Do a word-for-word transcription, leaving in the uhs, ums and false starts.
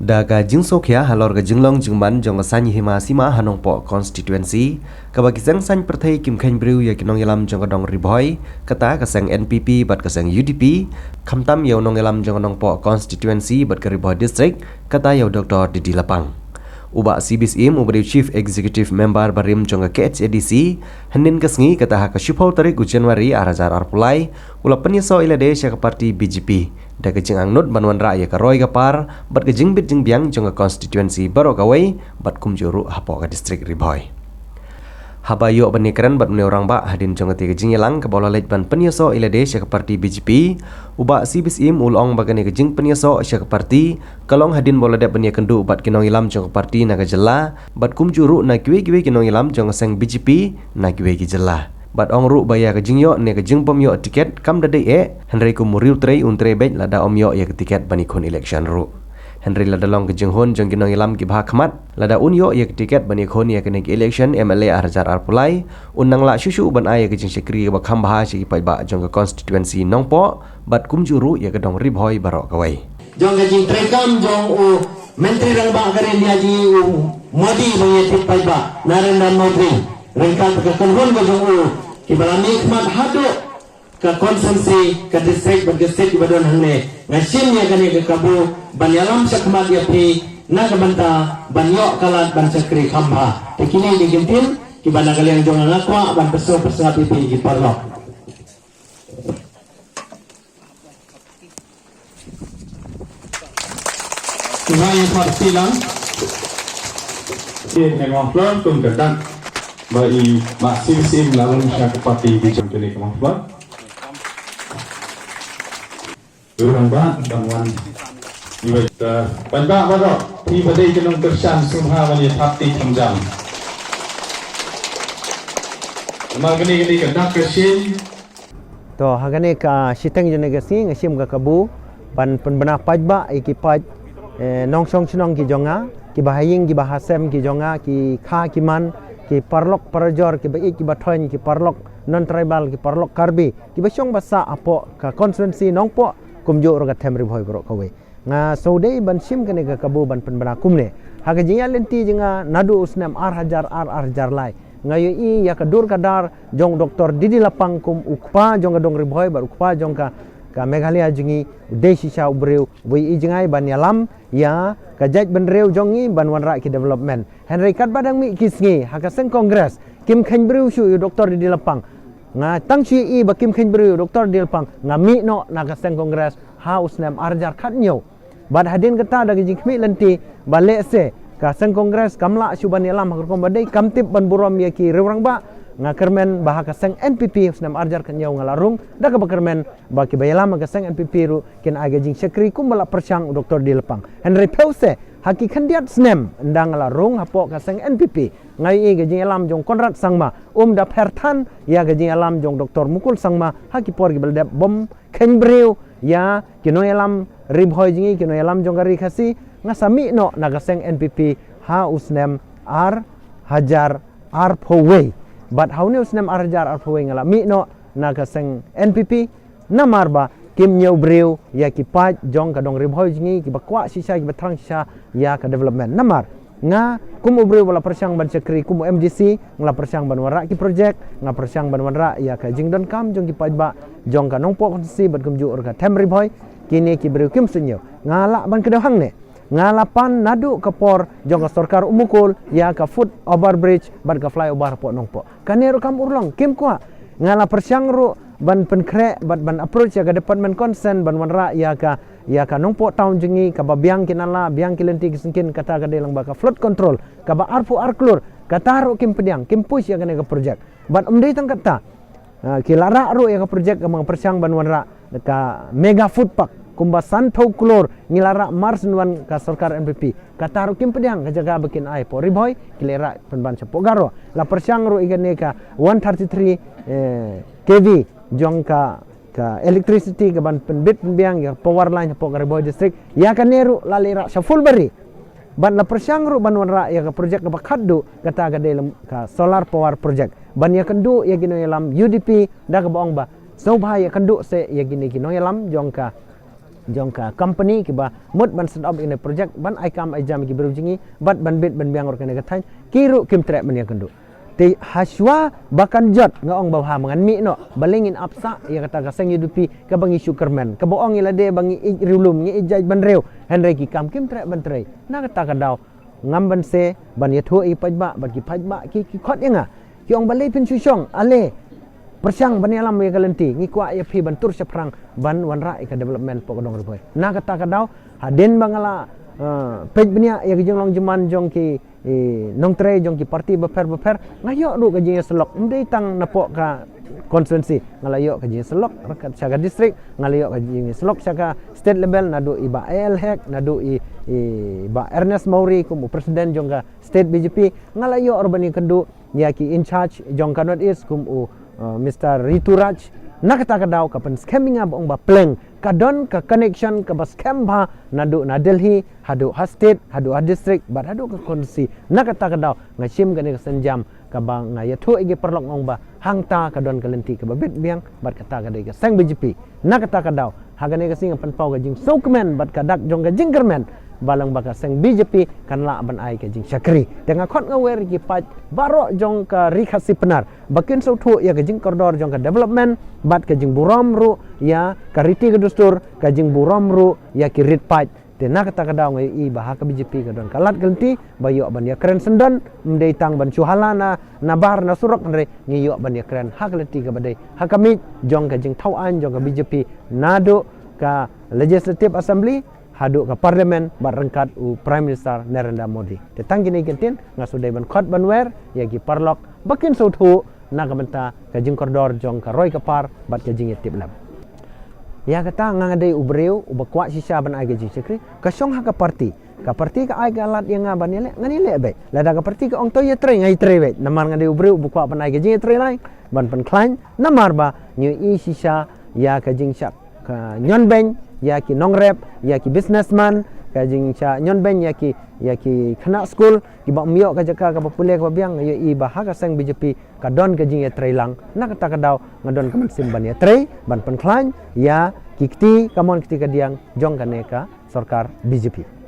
Da ka jingsngewkhia halor ka jinglong jingman jong ka saiñ hima sima ha Nongpoh constituency, kaba ki seng saiñ pyrthei kim kheiñ briew ïa ki nongïalam jong ka dong Ri Bhoi, kata ka seng N P P bad ka seng U D P, khamtam ïa u nongïalam jong ka Nongpoh constituency bad ka Ri Bhoi district, kata ïa u Doctor D D Lapang. U Bah C B Syiem uba dei u Chief Executive Member barim jong ka K H A D C, hynnin ka sngi kata ha ka shiphew tarik u January ar hajar arphew lai, u la pynïasoh ïa lade sha ka party B J P da ka jingangnud ban wanrah ïa ka roi ka par bad ka jingbit jingbiang jong ka constituency baroh kawei bad kumjuh ruh hapoh ka district Ri Bhoi. Haba ïoh ban ïakren bad une u rangbah hadien jong kata ka jingïalang kaba u la leit ban pynïasoh ïa lade sha ka party B J P, u Bah C B Syiem u la ong ba kane ka jingpynïasoh sha ka party ka long hadien ba u la dep ban ïakynduh bad ki nongïalam jong ka party na ka jylla bad kumjuh ruh na kiwei kiwei ki nongïalam jong ka seng B J P na kiwei ki jylla. Bad ong ruh ba ïa ka jingïoh ne ka jingbym ïoh tiket kam da dei eh, hynrei kum u riewtrei un trei beit lada um ïoh ïa ka tiket ban ïakhun election ruh. Hynrei lada long ka jinghun jong ki nongïalam kiba ha khmat, lada un ïoh ïa ka tiket ban ïakhun ïa kane ka election M L A ar hajar arphew lai, un nang lah shuh shuh ban ai ïa ka jingshakri kaba kham bha sha ki paidbah jong ka constituency Nongpoh bad kumjuh ruh ïa ka dong Ri Bhoi baroh kawei. Jong ka jingtreikam jong u Myntri Rangbah ka Ri India jong ngi u Modi ba ngi tip paidbah, Narendra Modi, ryngkat ka kynhun ka jong u kiba la mih khmat haduh ka constituency, ka district bad ka state kiba don hangne. Nga shim ïa kane ka kabu ban ïalam shakhmat ïa phi na ka bynta ban ïoh ka lad ban shakri kham bha. Te kine ki kyntien kiba na ka liang jong nga nga kwah ban pynsngew pynsngap ïa phi ki paralok. Nga ïa party lang. Ki ne ngong plon kum ka dak. Ba i Bah C B Syiem la rung sha ka party B J P ne ka ngong plon. Urang ba ban wan. Iwei ka ban ba ba dok. Phi ba dei ka nongkyrshan sngewbha ban ïa party kham jam. Namar kane kane ka dak ka shin. To, ha kane ka shiteng jong kane ka sngi nga shim ka kabu ban pynbna paidbah ïa ki paid, eh, nongshong shnong ki jong nga, kiba ha ïing kiba ha sem ki jong nga, ki kha ki man, ki paralok parajor, kiba ïeit kiba thoiñ, ki paralok non tribal, ki paralok Karbi, kiba shong ba sah hapoh ka constituency Nongpoh, kumjuh ruh ka them Ri Bhoi baroh kawei. Nga sngewdei ban shim kane ka kabu ban pynbna kumne. Ha ka jingïaid lynti jong nga naduh u snem ar hajar ar, ar hajar lai, nga ïohi ïa ka dur ka dar jong Doctor D D Lapang kum u kpa jong ka dong Ri Bhoi bad u kpa jong ka, ka Meghalaya jong ngi, u dei shisha u briew uba ïohi jngai ban ïalam ïa ka jaitbynriew jong ngi ban wanrah ki development. Hynrei katba dang mih ki sngi ha ka seng Congress kim kheiñ briew shuh ïa u Doctor D D Lapang. Nga tang shu ïohi ba kim kheiñ briew ïa u Doctor D D Lapang, nga mih noh na ka seng Congress ha u snem ar hajar khathynñiew. Bad hadien kata da ka jingkhmih lynti ba lehse ka seng Congress kam lah shuh ban ïalam ha ka rukom ba dei, kam tip ban burom ïa ki riewrangbah, nga kyrmen ba ha ka seng N P P u snem ar hajar khathynñiew nga la rung, da kaba kyrmen ba kiba ïalam ha ka seng N P P ruh kin ai ka jingshakri kumba la pyrshang u Doctor D D Lapang. Hynrei phewse ha ki khyndiat snem ynda nga la rung hapoh ka seng N P P, nga ïohi ka jingïalam jong Conrad Sangma um da pher than ïa ka jingïalam jong Doctor Mukul Sangma ha ki por kiba la dep bym kheiñ briew ïa ki nongïalam Ri Bhoi jong ngi, ki nongïalam jong ka Ri Khasi. Nga sa mih noh na ka seng N P P ha u snem ar hajar arphew wei. Bad ha une u snem ar hajar arphew wei nga la mih noh na ka seng N P P. Namar ba kim ñiew briew ïa ki paid jong ka dong Ri Bhoi jong ngi, kiba kwah shisha, kiba thrang shisha ïa ka development. Namar nga kum u briew ba la pyrshang ban shakri kum u M D C, nga la pyrshang ban wanrah ki project, nga pyrshang ban wanrah ïa ka jingdonkam jong ki paidbah jong ka Nongpoh constituency bad kumjuh ruh ka them Ri Bhoi. Kine ki briew kim sngewthuh. Nga lah ban kdew hangne. Nga la pan naduh ka por jong ka sorkar u Mukul ïa ka foot over bridge bad ka flyover hapoh Nongpoh. Kane ruh kam urlong, kim kwah. Nga la pyrshang ruh ban pynkhreh bad ban approach ïa ka department concern ban wanrah ïa ka, ïa ka Nongpoh town jong ngi, kaba biang ki nala, biang ki lynti ki syngkien, kata ka dei lang ba ka flood control kaba arphew ar klur, kata ruh kim pdiang, kim push ïa kane ka project. Bad ym dei tang kata, ah, ki la rah ruh ïa ka project kaba nga pyrshang ban wanrah, ka mega food park, kumba sanphew klur ngi la rah mar shen wan ka sorkar N P P. Kata ruh kim pdiang, ka jaka ba kin ai hapoh Ri Bhoi ki la rah pynban shapoh Garo. La pyrshang ruh ïa kane ka one thirty-three, eh, K V jong ka, ka electricity kaban pynbit pynbiang ïa ka power line hapoh ka Ri Bhoi district. Ïa kane ruh la leit rah sha Phulbari. Bad la pyrshang ruh ban wanrah ïa ka project kaba khatduh, kata ka dei lang ka solar power project ban ïakynduh ïa ki nongïalam U D P, da kaba ong ba sngewbha ïakynduh seh ïa kine ki nongïalam jong ka jong ka company kiba mut ban set up ïa kane project ban ai kam ai jam ïa ki briew jong ngi bad ban bit ban biang ruh kane ka thaiñ, ki ruh kim treh ban ïakynduh. Te hashwa ba kan jot nga ong ba ha ma ngan mih noh, balei ngin ap sah ïa kata ka seng UDP kaba ngi shu kyrmen, kaba ong ïa lade ba ngi ïeit riewlum, ngi ïeit jaitbynriew, hynrei ki kam kim treh ban trei. Na kata ka daw ngam banse ban ïathuh ïa ki paidbah bad ki paidbah ki, ki khot ïa nga, ki ong balei phin shu shong, ale pyrshang ban ïalam ïa ka lynti, ngi kwah ïa phi ban tur shaphrang ban wanrah ïa ka development hapoh ka dong Ri Bhoi. Na kata ka daw hadien ba nga la, eh, peit bniah ïa ka jinglong jingman jong ki, eh, nongtrei jong ki parti bapher bapher, nga ïoh ruh ka jingïasyllok, ym dei tang napoh ka constituency, nga la ïoh ka jingïasyllok ryngkat sha ka district, nga la ïoh ka jingïasyllok sha ka state level, naduh i Bah A L Hek, naduh i, i Bah Ernest Mawrie kum u president jong ka state BJP, nga la ïoh ruh ban ïakynduh ïa ki in charge jong ka North East kum u, uh, Mister Rituraj. Na kata ka daw ka pynskhem ïa nga ba ong ba pleng ka don ka connection kaba skhem bha naduh na Delhi haduh ha state, haduh ha district bad haduh ka constituency. Na kata ka daw nga shim kane ka sienjam kaba nga ïathuh ïa ki paralok, nga ong ba hangta ka don ka lynti kaba bit biang bad kata ka dei ka seng BJP. Na kata ka daw ha kane ka sngi nga pynpaw ka jingsngewkmen bad ka dak jong ka jingkyrmen ba lyngba ka seng BJP kan lah ban ai ka jingshakri. Te nga khot nga wer ïa ki paid baroh jong ka Ri Khasi Pnar ba kin sngewthuh ïa ka jingkordor jong ka development bad ka jingburom ruh ïa ka riti ka dustur, ka jingburom ruh ïa ki rit paid. Te na kata ka daw nga ïohi ba ha ka BJP ka don ka lad ka lynti ba ïoh ban ïakren syndon, ym dei tang ban shu hala na, na bar na surok, hynrei ngi ïoh ban ïakren ha ka lynti kaba dei ha ka miej jong ka jingthaw aiñ jong ka BJP, naduh ka Legislative Assembly haduh ka Parliament bad ryngkat u Prime Minister Narendra Modi. Te tang kine ki ktien nga shu dei ban khot ban wer ïa ki paralok ba kin sngewthuh na ka bynta ka jingkordor jong ka roi ka par bad ka jingïatiplem. Ïa kata nga, nga dei u briew uba kwah shisha ban ai ka jingshakri, ka shong ha ka parti. Ka parti ka ai ka lad ïa nga ban ïaleh, ngan ïaleh beit. Lada ka parti ka ong to ïatrei, nga ïatrei beit. Namar nga dei u briew uba kwah ban ai ka jingïatrei lang, ban pynkhlaiñ, namar ba ngi ïohi shisha ïa ka jingshah ka ñion beiñ ïa ki nongrep, ïa ki businessman, ka jingshah ñion beiñ ïa ki, ïa ki khynnah skul kiba ym ïoh ka jaka kaba pule kaba biang. Nga ïohi ba ha ka seng BJP ka don ka jingïatrei lang. Na kata ka daw nga don ka mynsiem ban ïatrei, ban pynkhlaiñ ïa ki kti kamon kti kadiang jong kane ka sorkar BJP.